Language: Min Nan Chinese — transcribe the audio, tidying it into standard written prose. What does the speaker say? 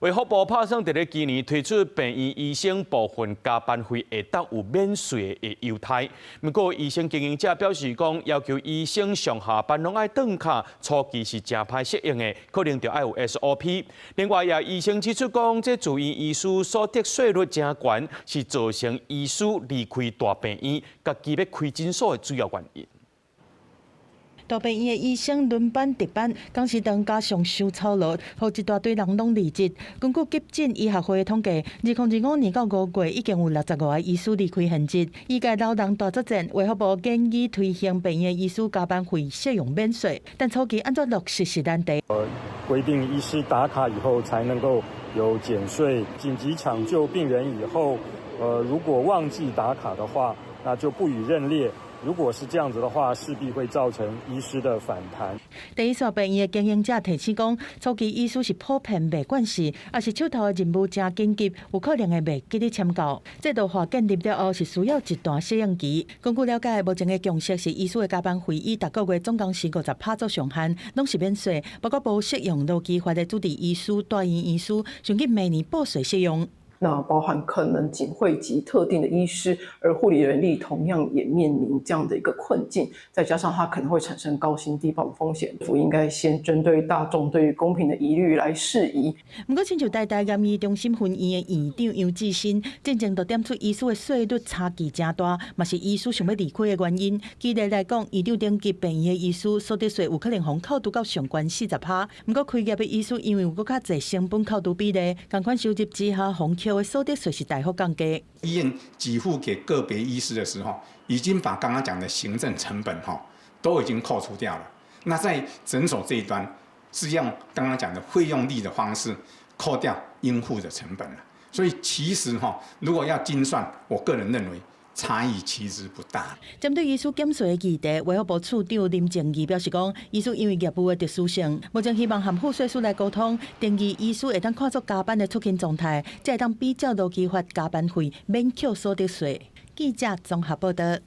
衛福部拍算佇咧今年推出病院醫生部分加班費會當有免稅的優待。毋過醫生經營者表示講，要求醫生上下班攏愛轉卡，初期是誠歹適應的，可能著愛有 SOP。另外，也醫生指出講，這住院醫師所得稅率誠懸，是造成醫師離開大病院，家己欲開診所的主要原因。大病院的醫生輪班值班，工時長加上傷操勞，予一大堆人攏離職。根據急診醫學會的統計，2025年到5月已經有65個醫師離開現職。醫界老人大作戰，衛福部建議推行病院醫師加班費適用免稅，但初期按怎落實是難題。規定醫師打卡以後才能夠有減稅，緊急搶救病人以後，如果忘記打卡的話，那就不予認列。如果是這樣子的話，勢必會造成醫師的反彈。第一線病院的經營者提醒講，初期醫師是普遍袂慣勢，抑是手頭的任務誠緊急，有可能會袂記得簽到。制度化建立了後，是需要一段適應期。根據了解，目前的共識是醫師的加班費以逐個月總工時50趴做上限，攏是免稅，包括無適用勞基法的主治醫師、住院醫師，上緊明年報稅適用。那包含可能僅惠及特定的醫師，而護理人力同樣也面臨這樣的一個困境，再加上它可能會產生高薪低報的風險，政府應該先針對大眾對於公平的疑慮來釋疑。毋過，親像台大癌醫中心分院的院長楊志新，進前就點出醫師的稅率差距誠大，嘛是醫師想欲離開的原因。舉例來講，院長等級病院的醫師所得稅有可能予扣除到上懸40趴，毋過開業的醫師因為有閣較濟成本扣除比例，仝款收入之下，予扣的所得稅是大幅降低。醫院給付給個別醫師的時候，已經把剛剛講的行政成本哈都已經扣除掉了。那在診所這一端，是用剛剛講的費用率的方式扣掉應付的成本了。所以其實哈，如果要精算，我個人認為差異其實不大。針對醫師減稅的議題，衛福部次長林靜儀表示講，醫師因為業務的特殊性，目前希望和賦稅署來溝通，定義醫師會當看作加班的出勤狀態，才會當比照勞基法加班費免扣所得稅。記者綜合報道。